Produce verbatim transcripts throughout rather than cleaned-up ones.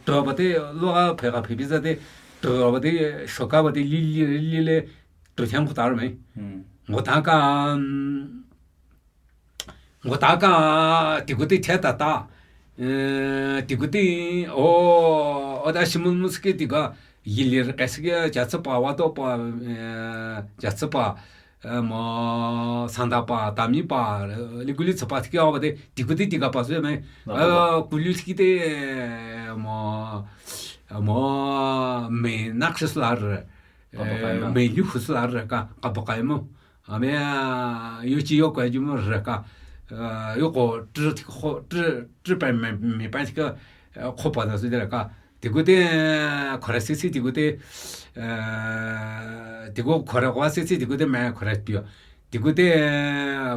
Tüpa te loa pheka phebi za te, tüpa te shoka ba te li li li le, tü thiang ku ta me. Ngo ta ka, ngo ta ka, tiku te thia ta ta. Tiku te, o, o da shi mu mu ske tika, yili re ka ske, ja tsa pa wa to pa, ja tsa pa, mo, sanda pa, tami pa, li gu li tsa pa tiki awa te, tiku te tika pa su me. Ku li tiki te, mo, mo, me nak shi la re. Me li hu la re ka, ka pa ka mo. Ame, yo chi yo kwa ju mo re ka. Yo ko, tri, tri, tri pa me, me pa tika, ko pa da su de ka. Tiku te, khore sisi tiku te, tiku khore kwa sisi tiku te me khore pio. Tiku te,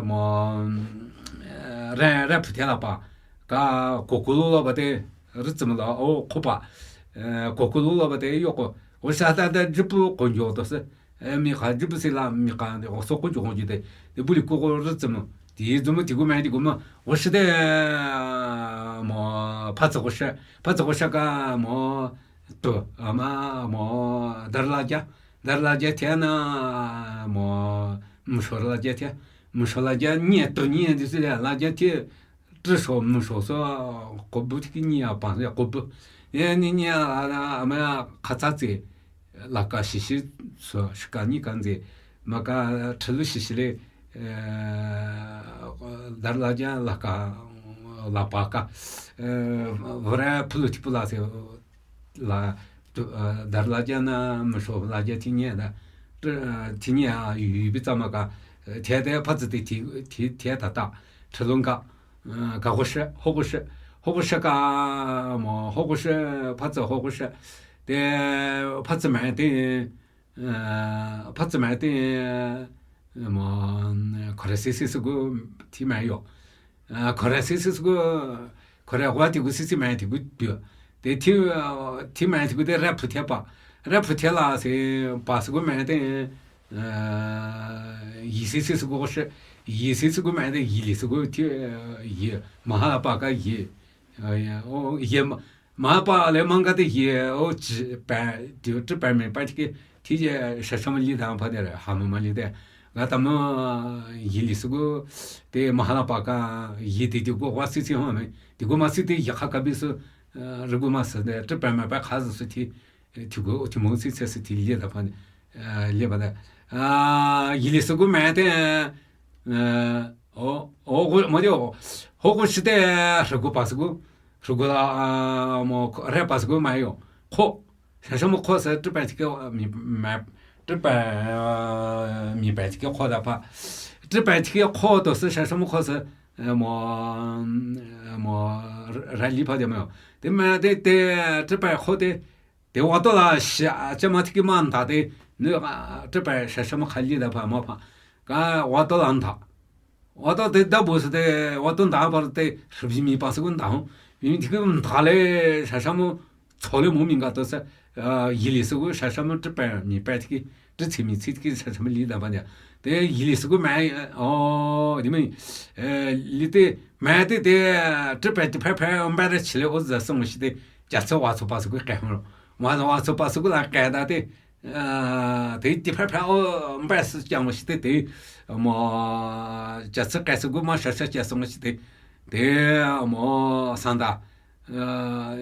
mo, re, re phu te la pa. Ka, ko ku lo ba te, re tsa mo la, o, ko pa. Ko ku lo ba te, yo ko. O sa ta ta, ju pu ko yo to se. Mi ka ju pu si la, mi ka, o so ko ju ko ju te. Te bu li ko ko re tsa mo. Ti zu mo, tiku me, tiku mo. O shi te, mo, pa tsa ko she. Pa tsa ko she ka, mo, to, ama, mo, dar la ja. Dar la ja te na, mo, mo sho la ja te. Mo sho la ja, nye, to nye, di si la ja te. Tri sho, mo sho so, ko bu tiki nye a pa, ya ko bu. Ye, nye, nye, ama, ka tsa tse. La ka shi shi, so, shi ka nye ka nze. Ma ka, tri lu shi shi le, dar la ja, la ka, la pa ka. Vre, pulu ti pula se, la, dar la ja na, mo sho la ja ti nye da. Ti nye a, yu, yu bi tsa ma ka. Te, te, pa tsa te, ti, ti, te ta ta. Tri lung ka. Ka ho she, ho ho she. Ho ho she ka, mo, ho ho she, pa tsa ho ho she. Te, pa tsa me te, pa tsa me te, mo, khore sisi su gu, ti me yo. Khore sisi su gu, khore wa tiku sisi me tiku pio. Te ti, ti me tiku te re phu te pa. Re phu te la se pa su gu me te, yi sisi su gu she, yi sisi gu me te, yi li su gu ti, yi, ma ha pa ka yi. O, yi ma, ma pa le mang ka te yi, o, chi pa, ti, ti pa me pa ti ke, ti je, sha sha ma li da pa de, ha ma ma li de. Ga ta ma, yi li su gu, te ma ha pa ka, yi ti ti gu wa si si ha me. Ti gu ma si te yi kha ka bi su, re gu ma si de, ti pa me pa kha su ti, ti gu, ti mo si se si ti li da pa de. Li ba de. Yi li su gu me te, o, o, gu, mo de o. Ho gu shi te, re gu pa su gu. Re gu la, mo, re pa su gu ma yo. Kho. Sha sha mo kho se, ti pa ti ke, mi, ma, ti pa, mi pa ti ke kho da pa. Ti pa ti ke kho to se, sha sha mo kho se, mo, mo, ra li pa de mo yo. Te ma te, te, ti pa kho te, te wa to la sha, cha ma ti ke ma nda te, ne, ti pa sha sha mo kha li da pa, ma pa. Ka wa to la nda. Wa to te da bo se te, wa to nda pa te, shu bi mi pa se gu nda ho. Mi ti ke nda le, sha sha mo, cho le mo mi ga to se, yi li se gu, sha sha mo, ti pa, mi pa ti ke, ti chi mi chi ti ke, sha sha mo li da pa ya. Te yi li se gu ma, o, di mi, li te, ma te te, ti pa ti pa pa, mba de chi le o za song shi te, ja cho wa cho pa se gu ka ho. Wa wa cho pa se gu la ka da te, te ti pa pa o mba se jang shi te te, mo, ja cho ka se gu ma sha sha ja song shi te, te, mo, sanda,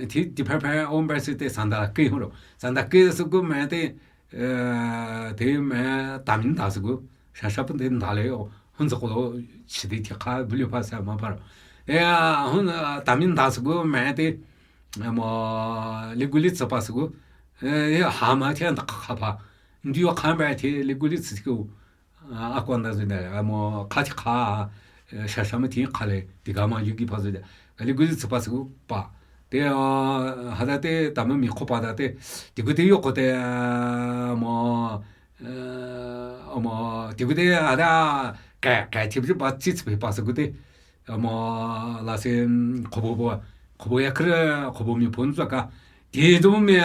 ti, ti pa pa o mba se te sanda ke ho lo. Sanda ke se gu ma te, te ma ta mi nda se gu, sha sha pun te nda le o, hun se ko lo, chi te ti kha, bu li pa sa ma pa lo. E, hun, ta mi nda se gu ma te, mo, li gu li tsa pa se gu, ha ma te nda kha pa. Ndi yo kha ma te li gu li tsa ke u, a kwa nda zu da, mo, kha ti kha, sha sha ma ti kha le, ti ga ma yu gi pa zu da. Li gu li tsa pa se gu pa. Te, ha da te, ta ma mi kho pa da te, ti gu te yo ko te, mo, mo, ti gu te ha da, ka, ka ti bi pa ti tsa pa se gu te. Mo, la se, khobo bo, khobo ya kre, khobo mi phon zwa ka. Ti zu mi,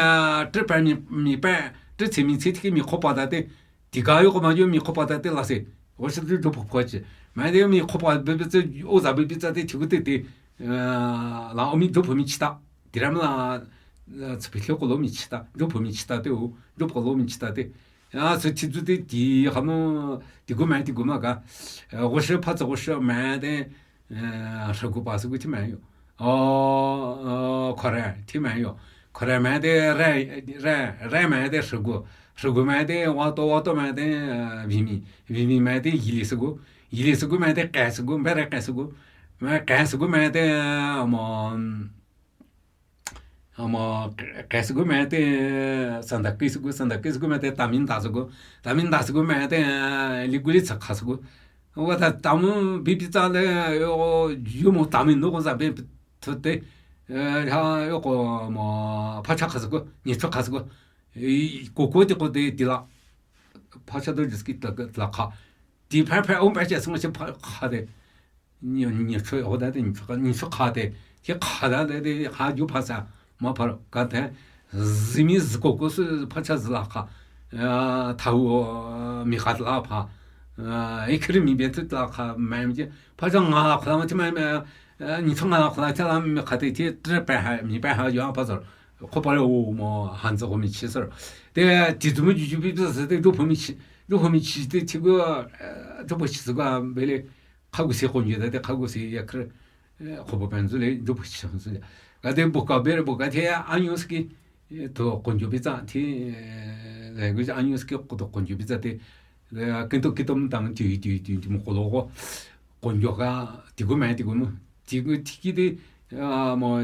ti pa mi, mi pa, ti chi mi chi ti mi kho pa da te. Ti ga yo ko ma yo mi kho pa da te la se. O se du du pho pho chi. Ma de mi kho pa be be tse, o za be be tsa te ti gu te te. La o mi du pho mi chi ta. Tiramla, tsipilho kolo michita, jopo michita te o, jopo kolo michita te. Ya, so tizu te ti hamo, tigu mai, tigu ma ka. Goshe pa tsa goshe mai te, shegu pa segu ti mai yo. O, kore, ti mai yo. Kore mai te re, re, re mai te shegu. Shegu mai te wato, wato mai te, vimi. Vimi mai te yili segu. Yili segu mai te ke segu, bere ke segu. Mai ke segu mai te, mo, Ama, ke segu mai te, sanda ke segu, sanda ke segu mai te, tamin da segu, tamin da segu mai te, liguli tsakha segu. Wa ta tamu bibi tsa le, yo, yo mo tamin no ko za be, to te, ha, yo ko mo, pa cha kha segu, ni cha kha segu. Ko ko te ko te, ti la. Pa cha do jiski ta, ta kha. Ti pa pa, om pa cha segu, pa kha de. Ni, ni chwe o da de, ni chwe, ni chwe kha de. Ti kha da de, de, ha ju pa sa. Ma pa ka de. Zimi ziko ko su pa cha zla kha. Ya, ta wo, mi kha la pa. Ya, ikri mi be tu la kha, ma mi je. Pa cha nga la kha, ma ti ma, ni chwe nga la kha, cha la mi kha de, ti, tre pa ha, mi pa ha, yo pa zor. Ko pa lo mo, han zo ko mi chi sor. De, ti tu mo ju ju bi bi se de, ju po mi chi, ju po mi chi de, ti go, ju po chi se go, be le. Khagu se konje da de khagu se ya kre, khobo penzu le, jopo chi penzu le. Ga de boka bere boka the anyoski, to konjo biza the, language anyoski ko to konjo biza te, kinto kito mtam ti ti ti ti mo kolo ko, konjo ka, tigu mai tigu mo, tigu tiki de, mo,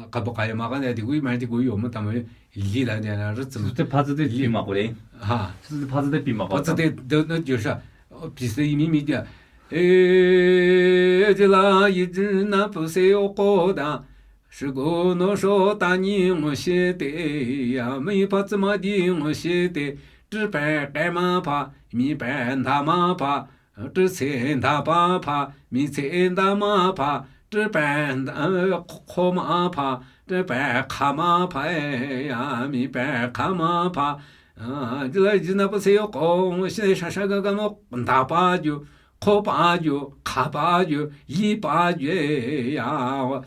kabo kaya ma ka de, tigu mai tigu yo mo tam, li la de, rutsu. Te pa te pi ma ko le. Ha. Te pa te pi ma ko. Pa te de, de, de, jo sha. Pise imi mi dia. E, jila yi jina puse o ko da. Shigo no sho ta ni ngo she te ya. Mi pa tsi ma di ngo she te. Tri pa ke ma pa. Mi pa nda ma pa. Tri se nda pa pa. Mi se nda ma pa. Tri pa nda, kho ma pa. Tri pa kha ma pa. E, ya, mi pa kha ma pa. Jila jina pa se yo ko, shi sha sha ga ga mo, nda pa ju, kho pa ju, kha pa ju, yi pa ju, ya.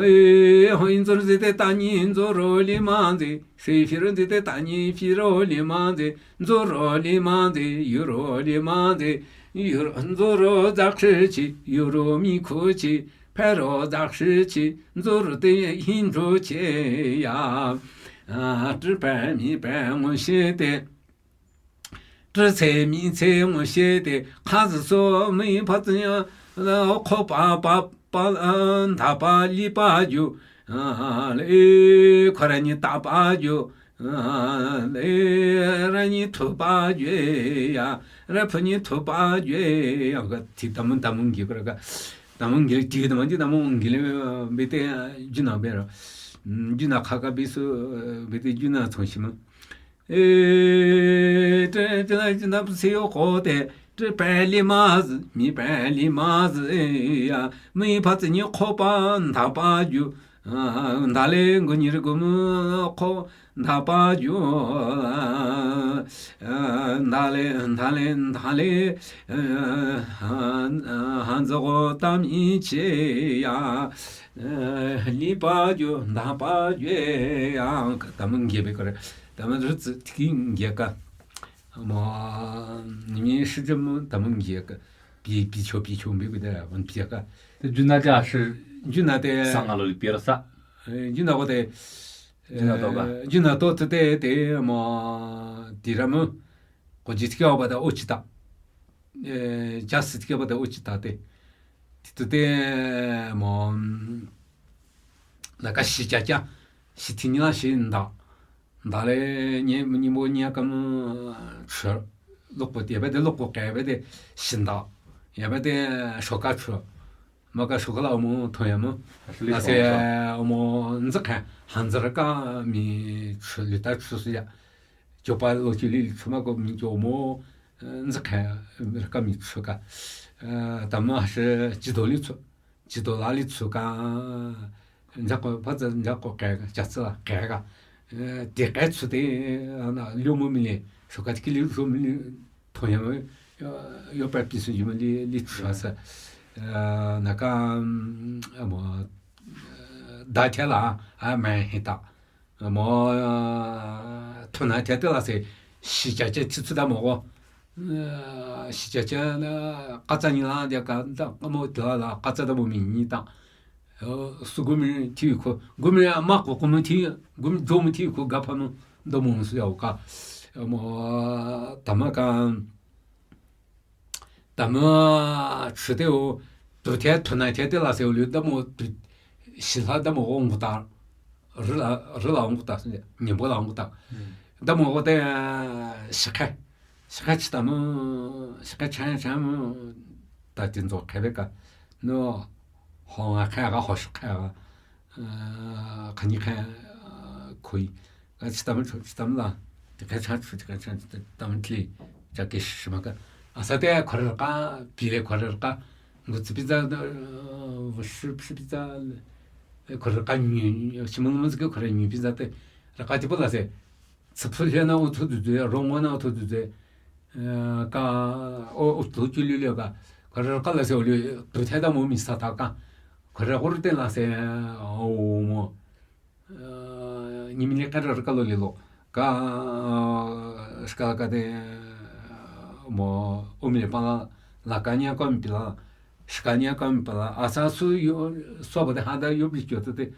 E, ho inzor zi te ta ni inzor ro li ma zi, shi fi ro zi te ta ni fi ro li ma zi, nzor ro li ma zi, yu ro li ma zi, yu ro, nzor ro zak shi chi, yu ro mi khu chi, Phero zakshi chi, nzur te hin ro che ya. Tri pa mi pa ngo she te. Tri tse mi tse ngo she te. Kha zi so mi pa tsi ya. Kho pa pa pa, nda pa li pa ju. Le kho ra ni ta pa ju. Le ra ni thu pa ju ya. Ra phu ni thu pa ju ya. Ka ti ta mun ta mun gi kho ra ka. Tamung gili, ti tamung, ti tamung gili, bete, juna bero. Juna kaka bisu, bete, juna chongshima. E, te, te, juna siyo kote, te peli maz, mi peli maz, ya, mi patsi ni kopa, ntapa ju, ndale, ngunir gumu, ko, Ntapa ju, ndale, ndale, ndale, hanzo tamii che ya, lipa ju, ntapa ju ya, tamung gebe kore, tamung rutsi tiki geka. Mo, nimi shijum tamung geka. Pi, pi cho, pi cho mbi kude, wan pi ka. Te juna ja shi. Juna te. Sanga lo li pi ra sa. Juna ko te. Juna to ka. Juna to te, te, te, mo, ti ra mo. Ko ji tiki ba da o chi ta. Ja si tiki ba da o chi ta te. Ti to te, mo, na ka shi ja ja. Shi ti ni la shi nda. Ndale, nye, ni mo nya kam, chu. Loko te, ba de loko ke, ba de shinda. Ya ba de shoka chu. Maka shoka la omo, thoya mo. Nase, omo, nzakha, hanzara ka mi chu, lita chu su ya. Chopa lo chi li chu ma ko mi cho mo, nzakha, ka mi chu ka. Tama shi, chi do li chu. Chi do la li chu ka, nja ko, pa tsa nja ko ke, cha tsa ke ka. Te ke chu te, na, lyo mo mi le, shoka tiki li lyo mi le, thoya mo, yo pa pi su yo mi le, li chu sa. Na ka, mo, da thela, a, me hita. Mo, thuna thela se, shi cha che thi tsu da mo go. Shi cha che, ka tsa ni la, dia ka, da, mo thela la, ka tsa da mo mi ni ta. Su gumi thi ko, gumi ma ko ko mo thi, gumi jo mo thi ko ga pha mo, da mo su ya ka. Mo, tama ka, tama chute o, tu the, thuna thela se o lu, da mo, tu, shi la da mo o ngu ta, ri la, ri la ngu ta, ni bo la ngu ta. Da mo o te, shi khe, shi khe chi tama, shi khe chan chan mo, ta tin zo khe be ka. No, ho nga khe ga, ho shi khe ga. Khani khe, khui. Ka chi tama, chi tama la. Te khe cha, chi khe cha, tama tli. Cha ke shi ma ka. Asa te khore ka, pile khore ka. Ngu tsi pizza, shi, shi pizza. Khore ka nyu, shi mo mo ke khore nyu pizza te. Ra ka ti bo la se. Tsiphu le na o thu du de, rong na o thu du de. Ka, o, o thu chu le le ka. Khore ka la se o le, tu the da mo mi sa ta ka. Khore khore te la se, o mo. Ni mi ne ka ra ka lo le lo. Ka, ska ka de, mo, o mi le pa la, la ka nya ka mi pi la, ska nya ka mi pa la. Asa su yo, so ba de ha da yo bi kyo te te.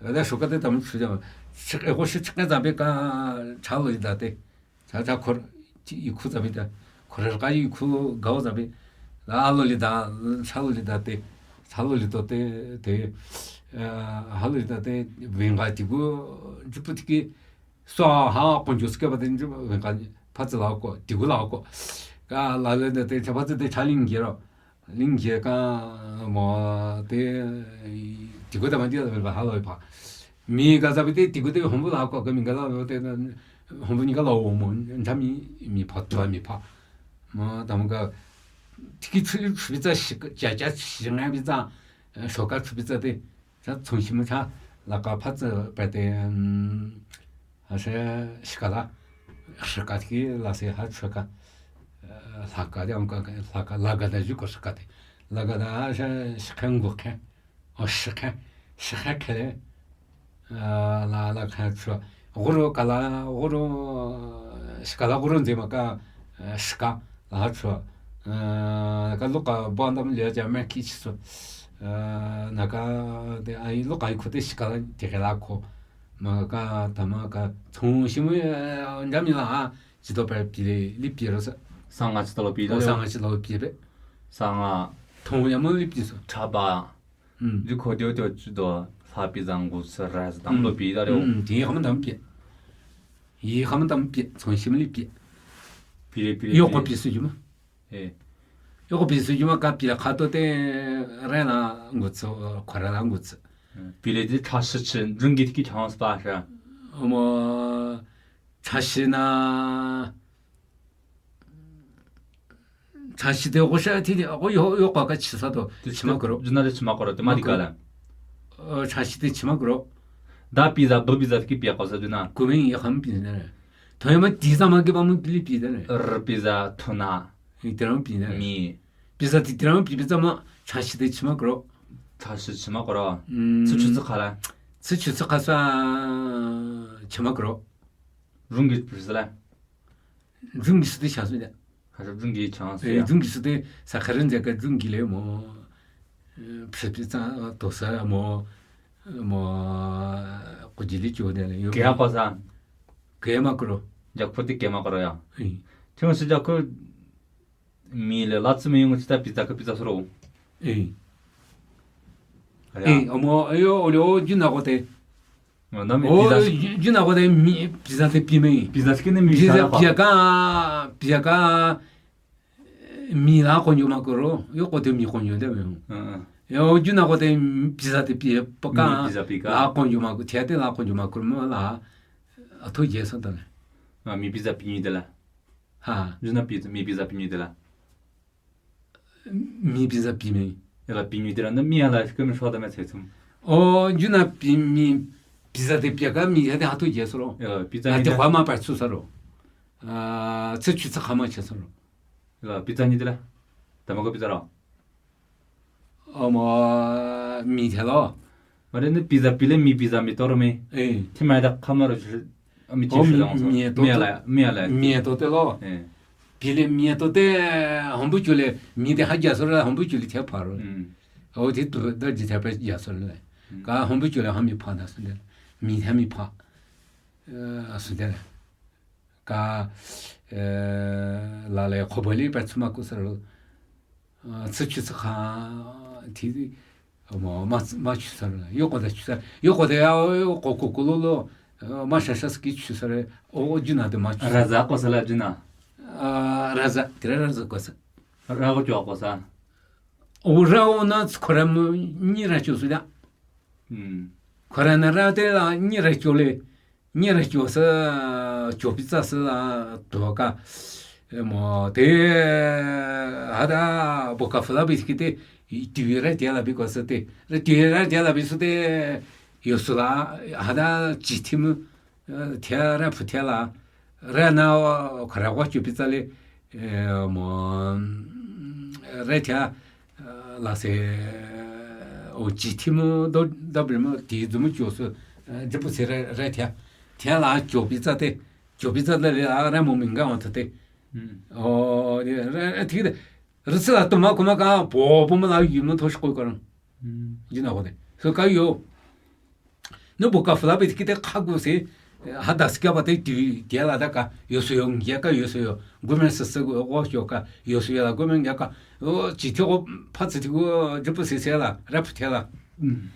Da sho ka te tam shu ja. Shi, e ko shi chi ka za be ka cha lo da te. Cha cha khor, chi i khu za be da. Khor ka i khu ga za be. La lo le da, cha lo le da te. Cha lo le to te, te. Ha lo le da te, wen ga ti gu, ju pu ti ki. Sa ha kon ju ske ba te ju, wen ga, pa zi la ko, ti gu la ko. Ka la le da te, cha pa zi te cha ling ge ro. Ling ge ka, mo, te, ti gu da ma ti la wen ga ha lo pa. Mi ga za be te, ti gu te hong bu la ko, ka mi ga la lo te, hong bu ni ga lo mo, cha mi, mi pa, tu mi pa. Mo, da mo ga, ti ki chu, chu bi za shi, ja, ja, shi nga bi za, sho ka chu bi za te. Cha, chong shi mo cha, la ka pa zi pa te, a she, shi ka la, shi ka ti la se ha chu ka, la ka de, la ka, la ka da ju ko shi ka te. La ka da, a she, shi ka ngu ke. O, shi khe, shi khe khe le. La, la khe chua. Guru ka la, guru, shi ka la guru nze ma ka, shi ka, la ha chua. Ka lo ka bo ndam le ja me ki chi su. Na ka, de, ai lo ka i khu te shi ka la, te ke la ko. Ma ka, ta ma ka, chong shi mo, ndam la ha, chi to pe pi le, li pi ro sa. Sa nga chi to lo pi le. Sa nga chi to lo pi le. Sa nga. Chong ya mo li pi su. Cha ba. Ju kho teo teo chi do, sa pi zang gu sa ra sa dam lo pi da leo. Ti yi kham dam pi. Yi kham dam pi, chong shi mo li pi. Pi le, pi le, yo ko pi su ju ma. Eh. Yo ko pi su ju ma ka pi la kha to te re na ngu tsu, khwa ra la ngu tsu. Pi le di cha shi chi, jung gi ti ki chang sa sha. Mo, cha shi na, Chashi te gosha ti ni, go yo, yo ka ka chi sa to, chi ma kuro. Juna de chi ma kuro, te ma di ka la. Chashi te chi ma kuro. Da pizza, bu pizza ki pia ka sa juna. Ku me yi kham pi ne. To ya ma ti sa ma ke ba mu pili pi de ne. R pizza, tuna. Yi te ram pi ne. Mi. Pizza ti te ram pi pizza ma, chashi te chi ma kuro. Chashi chi ma kuro. Tsu chu tsu kha la. Tsu chu tsu kha sa, chi ma kuro. Rungi pizza la. Zhungki sü te chang sü de. Ka zhungki chang sü. Zhungki sü te sa karen ze ka zhungki le mo. Pshit pizza to sa mo. Mo. Ko jili cho de le. Ke ha ko sa. Ke ma kuro. Jakpur te ke ma kuro ya. Chang sü Jakpur mi le la tsü me yung chita pizza ka pizza suro. Eh, amo, ayo, ole o juna ko te. Nami pizza. Juna ko te mi pizza te pi me. Pizza te mi pizza pi ka, pi ka, mi la konyo ma kuro, yo ko te mi konyo de me. Yo juna ko te pizza te pi pa ka. Pizza pi ka. La konyo ma ko, te la konyo ma kuro ma la. A to je sa ta ne. Mi pizza pi ni de la. Ha. Juna pi, mi pizza pi ni de la. Mi pizza pi me. Ela pi mi tira na mi ala kemi shwa da me tsetsum. O, juna pi mi pizza te pia ka mi ya de hatu je soro. Ela pizza mi te kwa ma pa tsu saro. Ah, tsu chu tsa kama che saro. Ela pizza ni tira. Tamako pizza ro. O mo mi te lo. Mare ne pizza pile mi pizza mi toro mi. Eh. Thimai da khamaro chi. Ami chi. Oh, shi mi, dang mi to mi te. Ala, mi ala. Mi to te lo. Eh. Pile mi to te, hambu chule, mi te ha ja so la, hambu chule thia paro. Mm. O ti tu da ji thia pe ja so le. Mm. Ka hambu chule ha mi pha da so de. Mi ha mi pha. Eh, so de. Ka, eh, la le khobali pe tsuma ku sar. Ah, tsi chu tsi kha, ti, mo, ma, ma chu sar. Yo ko da chu sar. Yo ko da ya, yo ko ko ko lo lo. Eh, ma sha sha ski chu sar. O, o, jina de ma chu sar. Raza ko sala jina. Ah, raza, tira raza ko sa. Ra ko cho ko sa. O, ra o na, ko ra mo, ni ra chu su da. Hmm. Ko ra na ra te la, ni ra chu le. Nyira kyo sa, kyo pi tsa sa, to ka, eh, mo, te, hada, bo ka fla bi ki te, i, ti ra tia la bi ko sa te, re ti ra tia la bi su te, yo su la, hada, chi ti mu, eh, tia ra pu tia la, ra na, o, ka ra wa kyo pi tsa le, eh, mo, mm, re tia, la se, o, chi ti mo, do, da bi mo, ti zu mo kyo su, eh, je pu se re, re tia. Tia la kyo pi tsa te, kyo pi tsa le, a, re mo mi nga wa te. Mm. O, re, re, ti de. Re se la to ma ko ma ka, po, po mo la yu mo to shi ko ka rang. Mm. Ji na ko de. So ka yo. No bo ka fla bi ki te kha gu se, eh, hada skya ba te ti, ti la da ka, yo so yo ngya ka, yo so yo, gumen se se gu, o yo ka, yo so yo la gumen ngya ka, o, chi ti o, pa tsi ti gu, je pu se se la, ra pu te la. Mm.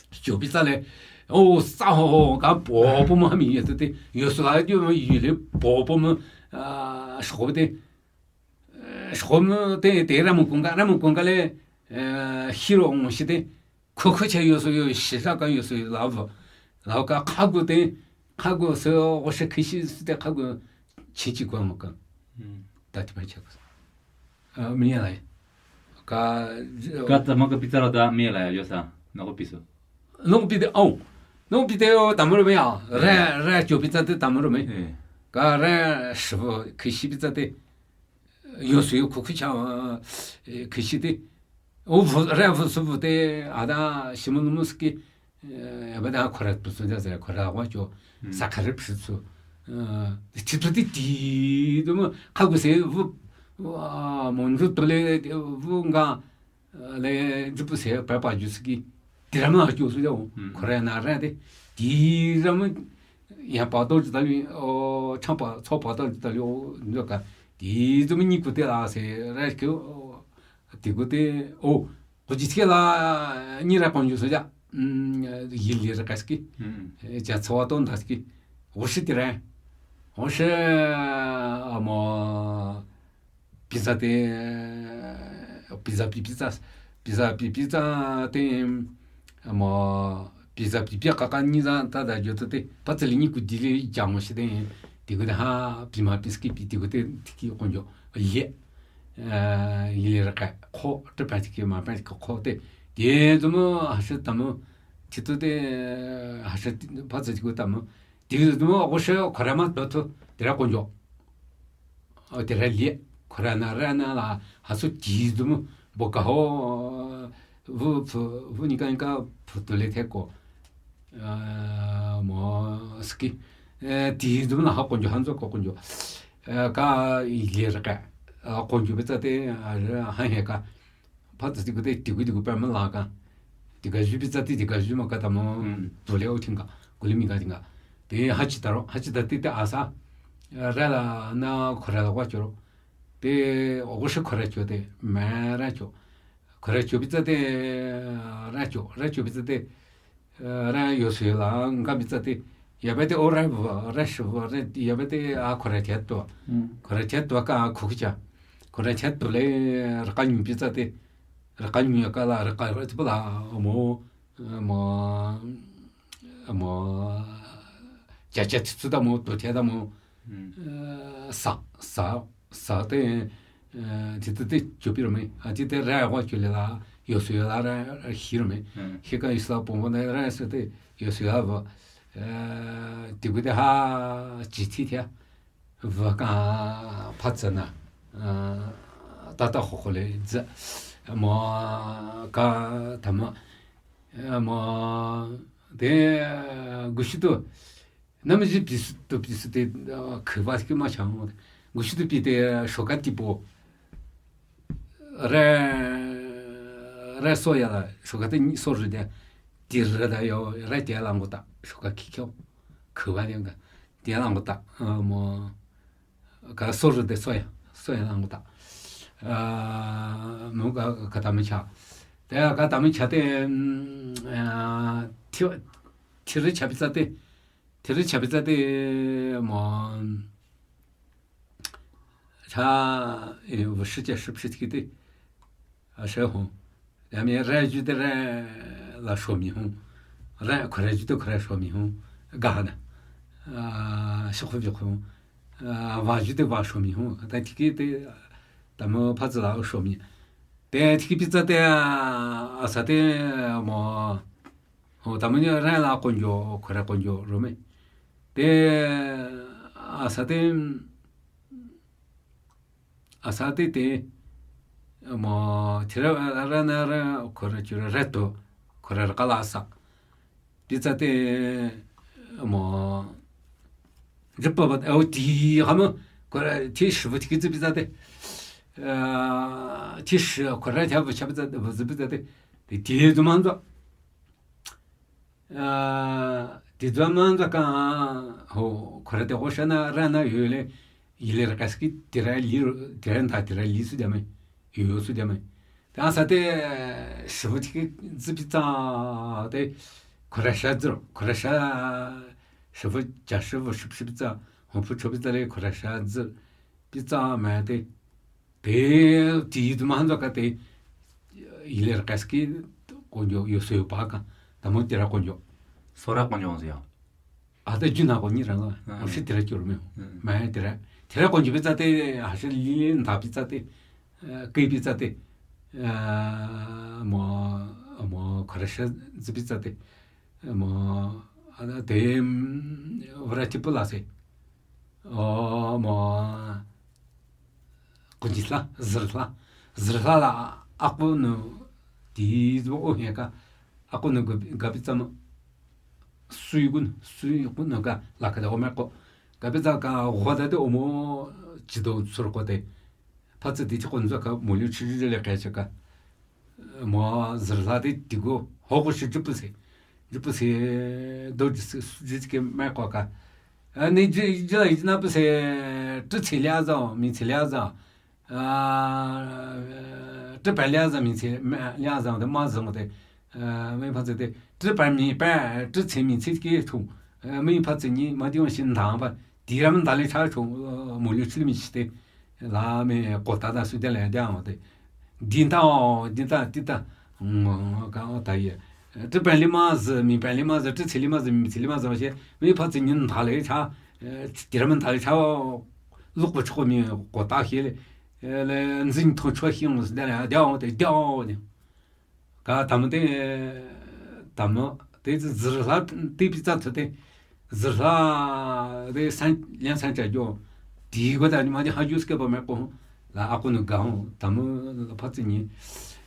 Kyo pi tsa le, o, sa ho ho, ka bo, bo mo mi ye te, yo so la, yo mo yi le, bo, bo mo, ah, sho te, eh, sho mo te, te ra mo kong ka, ra mo kong ka le, eh, hiro mo shi te, 可可且有时候有时差感，有时候老不，老个看过的，看过是我是开心是的，看过亲戚关我跟，嗯。大体白讲，呃，没有来，个，个怎么个比较了的没有来，有啥？那个比赛？那个比赛哦，那个比赛哦，打没了没有？来来，就比赛的打没了没？哎。个来师傅开始比赛的。 有时候苦苦抢，呃，可惜的。我不，人不是不得，啊，他什么东西给，呃，要不然快点不是这样，快点我就，嗯。啥开始不是出，呃，提出的地，怎么，还不是不，哇，蒙住都来，不讲， 呃，来，这不是白把就是给，地上嘛就是要，嗯。可能拿来的，地上嘛，也跑到这里，哦，长跑，草跑到这里，哦，那个，地这么你不得啦，是，那个，哦，地不得，哦，估计天啦，你来帮就是讲，嗯，一里是开始给，嗯。呃，讲草到那是给，我是的人，我是，啊，么， pizza te, pizza pi pizza, pizza pi pizza te, mo, pizza pi pi kaka ni za ta da jo te, pa tsali ni ku di le jang shi te, ti ku da ha, pi ma pi ski pi ti ku te, ti ki konjo, ye, eh, ye le ra ka, ko, te pa ti ki ma pa ti ko te, ye zo mo, ha shi ta mo, ti tu te, ha shi pa tsali ku ta mo, ti ku mo, ko shi, ko ra ma, to, to, ti ra konjo. O, te ra lie, ko ra na ra na la, ha su ti zu mo, bo ka ho, vu, vu, vu ni ka ni ka, pu tu le te ko. Eh, mo, ski. Eh, ti zu mo la ha konjo, han zo ko konjo. Eh, ka i lie ra ka. Eh, konjo be tsa te, ah, han he ka. Pa tsa ti ku te, ti ku ti ku pa ma la ka. Ti ka ju pi tsa ti, ti ka ju ma ka ta mo, mm, tu le o ting ka, ku le mi ka ting ka. Te ha chi ta ro, ha chi ta ti te a sa. Ra la na ko ra la wa cho ro. Te o ko shi ko ra cho te, ma ra cho. Ko ra cho pi tsa te, ra cho, ra cho pi tsa te. Eh, ra yo su la, nga pi tsa te. Ya ba te o ra vu, ra shi vu, ra, ya ba te a ko ra che to. Mm. Ko ra che to ka ku ku cha. Ko ra che to le, ra ka nyu pi tsa te. Ra ka nyu ya ka la, ra ka ra ti pa la, mo, mo, mo, cha cha ti tsu ta mo, to che ta mo. Mm. Eh, sa, sa, sa te, eh, ti te te cho pi ro me. A ti te ra wa cho le la, yo su la ra, ra hi ro me. Mm. Hi ka i sa pon pon ra sa te, yo su la va. Eh, ti ku te ha, chi ti te. Va ka pa tsa na. Eh, ta ta ho ho le, za. Mo, ka, ta ma. Mò, te, gushitu, namaji pisu tu pisu te, khüva ki ma chang. Gushitu pi te shoka tipo. Re, re soya la, shoka te ni so de. Ti re da yo, re te la ngota, shoka ki kyo. Khüva de nga. Te la ngota, mò, ka so de soya, soya la ngota. Mò ka, ka ta me cha. Te ka ta me cha te, ti, ti re cha pi sa te. Ti re cha pi sa te, mò, cha, e, wo shi che shi pi ki te. A she hong. Ya mi re ju de re la sho mi hong. Re, ko re ju de ko re sho mi hong. Ga na. A, shi ko vi ko. A, wa ju de wa sho mi hong. Ta ti ki te, ta mo pa zi la sho mi. Te ti ki pi sa te, a, a sa te, mò, Ho, tamani re la konjo, khore konjo, rome. Te, asa te, asa te te, mo, tira, ra, na, ra, khore, chura, reto, khore, kala, asa. Pizza te, mo, jipa, bat, au, ti, hama, khore, ti, shivu, ti, kizi, pizza te. Eh, ti, shi, khore, tia, bu, cha, pizza, bu, zi, pizza te. Te, ti, zu, manzo. Ti zwa ma zwa ka, ho, khore te ho shana rana yole, yile rakaski tira li, tira nda tira li su jame, yo su jame. Ta sa te, shivu tiki zipi tsa te, khore sha zro, khore sha, shivu ja shivu ship ship tsa, ho pu chopi tsa le, khore sha zi, pi tsa ma te, Te, ti tu ma hanzo ka te, iler kaski, konjo, yo so yo pa ka, tamo tira konjo. Sora konjo se yo. A te juna ko ni ra la, o shi tira kyo me. Ma tira. Tira konjo pizza te, a shi li nda pizza te, ke pizza te, mo, mo, khara sha zi pizza te, mo, a te, variety pula se. O, mo, Kunji hla, zir hla. Zir hla la, akunu, ti zbo o heka. Akunu gabi tsama. Sui kun, sui kun ka, la ka da o me ko. Gabi tsa ka, hwa da de o mo, chido sur ko de. Patsi di chikon zo ka, mo liu chi le ka chaka. Mo zirla de digo, hogo shi jupuse. Jupuse, do jisi, jisike me kwa ka. Ni ji, ji, ji na puse, tu chi lia zao, mi chi lia zao. Tu pa lia zao, mi chi, lia zao, de ma zao de. Me pa de, tu pa mi pa, tu chi mi chi ke tu. Me pa ni, ma di won shin dang pa. Di ram dang le cha chu, mo liu chi mi chi de. La me kota da su de le de o de. Din ta o, din ta, din ta. Ngo, ka o ta ye. Zhi pen li ma zi, mi pen li ma zi, zhi ci li ma zi, mi ci li ma zi, ba xie. Mi pa zi nyin ta le cha, di ram ta le cha, lu ku chu mi kota xie le. Le nzin to chu xie ngo de le, de o de, de o de. Ka tam te, tam te zirla te pi tsa te, zirla te san, lian san cha jo, di go da ni ma di ha ju ske ba me ko, la a ko no ga ho, tam la pa tsi ni,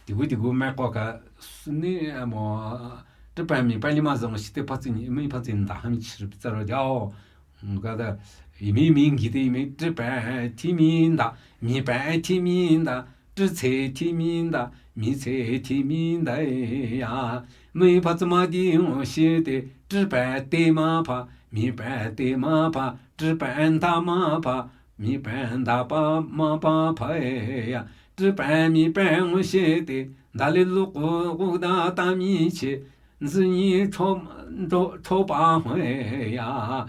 di go di go me ko ka, ni mo, te pa mi pa ni ma zong si te pa tsi ni, mi pa tsi nda ha mi chi pi tsa ro ja o, ga da, i mi mi ngi te i mi, te pa, ti mi nda, mi pa, ti mi nda, 知己知彼，知己知彼呀。没法子嘛的，我晓得，知彼得嘛怕，没彼得嘛怕，知彼得嘛怕，没彼得怕嘛怕怕呀。知彼没彼我晓得，哪里路过过大大米去， 自己戳戳戳把会呀，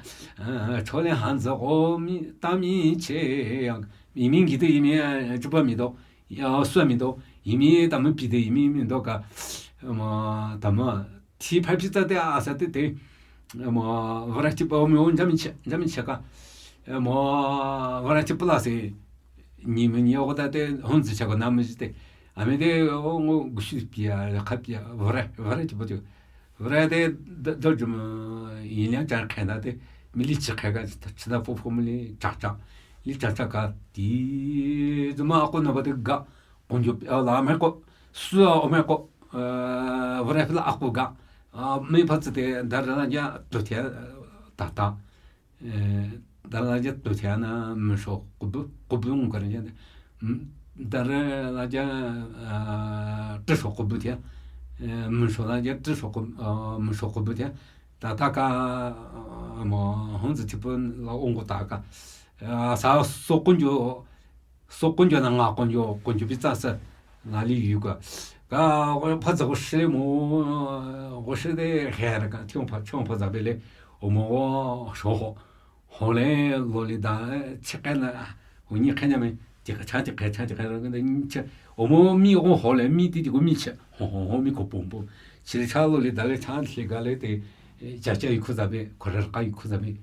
戳了汉子和米大米去呀，一米几的一米，这把米多，要算米多，一米他们比的一米米多个，那么他们提牌比赛的啊，啥的对，那么我来去报名，咱们去，咱们去个，那么我来去不拉塞，你们你要我带的红子去个，那么是的。 Ame de, o, ngo, gushi pia, kha pia, vre, vre ti bo ti. Vre de, do, do jum, yin liang chan khen da de, mi li chi khe ga, chi da fo fo mi li cha cha. Li cha cha ka, ti, zuma ko no ba de ga, konjo, a, la me ko, su a, o me ko, Vore phi la akhu ga. Mi pha tsü te dara la ja tu thia ta ta. Dara la ja tu thia na msho kubu kubu ngar ja. Dara la ja trisho kubu thia. Msho la ja trisho kubu msho kubu thia. Ta ta ka mo hon tsü tipu la ong ko ta ka. Sa so kunjo so kunjo na nga kunjo kunjo pi tsa sa. Nga li yu ka. Ka pha tsü ko shi le mo ko shi de khe ra ka tiong pha tiong pha za be le. O mo sho ho. Ho le lo li da chi khe na. O ni khe na me. Ti ka cha ti khe cha ti khe ra ka de ni cha. O mo mi o ho le mi ti ti ko mi cha. Ho ho ho mi ko pom pom. Chi le cha lo li da le cha le ga le te. Cha cha yu khu za be. Ko ra ka yu khu za be.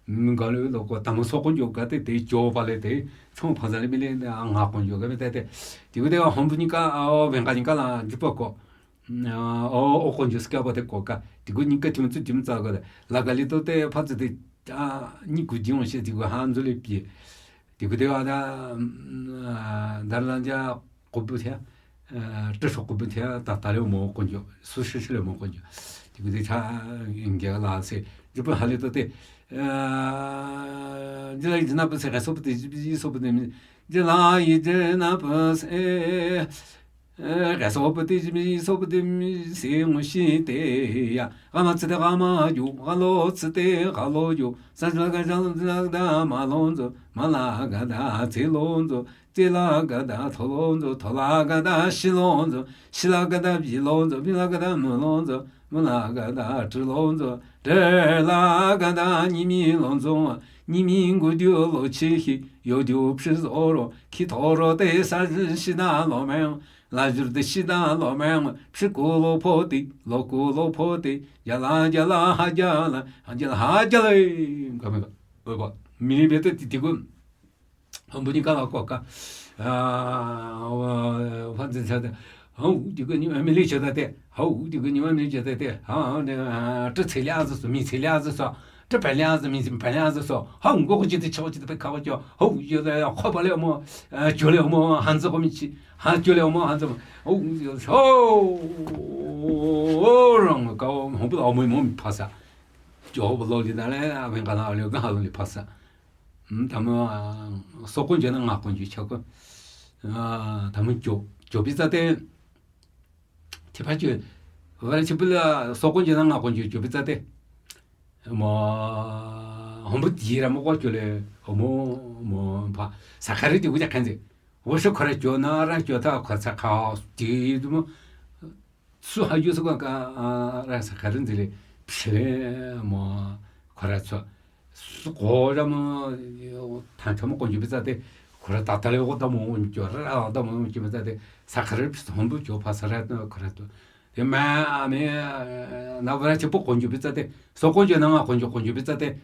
Nga le lo ko tamo so kunjo ka te te jo pa le te. Chong pha za le mi le nga kunjo ka me te te. Ti ko de hon bu ni ka o ven ka ni ka la ju pa ko. O o kunjo ska pa te ko ka. Ti ko ni ka ti mo tsu ti mo tsa ko le. La ka li to te pha tsu te. Ni ku ji mo she ti ko han zu le pi. Ti ko de wa da. Dara la ja kubu thia. Trisho kubu thia ta ta le mo kunjo. Su shi shi le mo kunjo. Ti ko de cha nge la se. Ju pa ha le to te. Jila yi jina pa se ka so pa te ji so pa te mi. Jila yi jina pa se. Ka so pa te ji mi so pa te mi se ngo shi te ya. Ga ma tsi te ga ma ju, ga lo tsi te ga lo ju. Sa jila ga jila ga da ma lo zo, ma la ga da tsi lo zo. Tsi la ga da tho lo zo, tho la ga da shi lo zo, shi la ga da bi lo zo, bi la ga da mu lo zo, mu la ga da zhi lo zo, zhi la ga da ni mi lo zo, ni mi ngu diu lo chi hi, yo diu phi zo ro, ki tho ro te sa zhi shi da lo me, la zhi de shi da lo me, phi ku lo po ti, lo ku lo po ti, ya la ya la ha ya la, ha ya la ha ya le, ka me ka, ba, mi ni be te ti ti gu. Hon bu ni ka la ko ka. Fan zin cha de. Hau di ko ni ma mi li cha de te. Hau di ko ni ma mi li cha de te. Ha ne, zhi che lia zi su, mi che lia zi su. Zhi pa lia zi, mi pa lia zi su. Hau ngo ko ji de chao ji de pe ka ko jo. Hau yo de ko pa le mo. Ju le mo han zi ko mi chi. Ha ju le mo han zi mo. Hau yo so. Rong ka hon bu mo mo mi pa sa. Jo bu lo li na le, a wen ka na le ga ha lo li pa sa. Tamo, so kunjo na nga kunjo cha ko. Tamo jo, jo pi tsa te. Ti pa jo, wa chi pu la so kunjo na nga kunjo jo pi tsa te. Mo, hon bu ti ra mo ko jo le, mo, mo pa. Sa ka ri ti wu ja kan ze. Wo so ko ra jo na ra jo ta ko sa ka ti mo. Su ha yu su ka ka, ra sa ka rin zi le, pshile mo, ko ra tso. Su ko ra mo, tan cho mo ko yu bi za te, ko ra ta ta le ko ta mo, jo ra ta mo, jo bi za te, sa ka rin pshile hon bu jo pa sa ra ko ra to. Te ma, me, na wa ra chi po ko yu bi za te, so ko yu na nga ko yu, ko yu bi za te,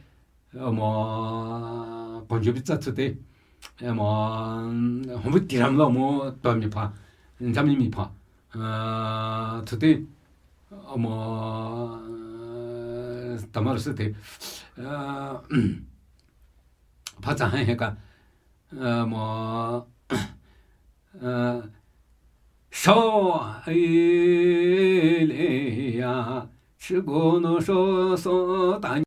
mo, ko yu bi za tsu te, mo, hon bu ti ram lo mo, to mi pa, jam ni mi pa. Tsuti, mo, tamar siti, pa tsa han he ka, mo, so, i le ya, shi go no so so ta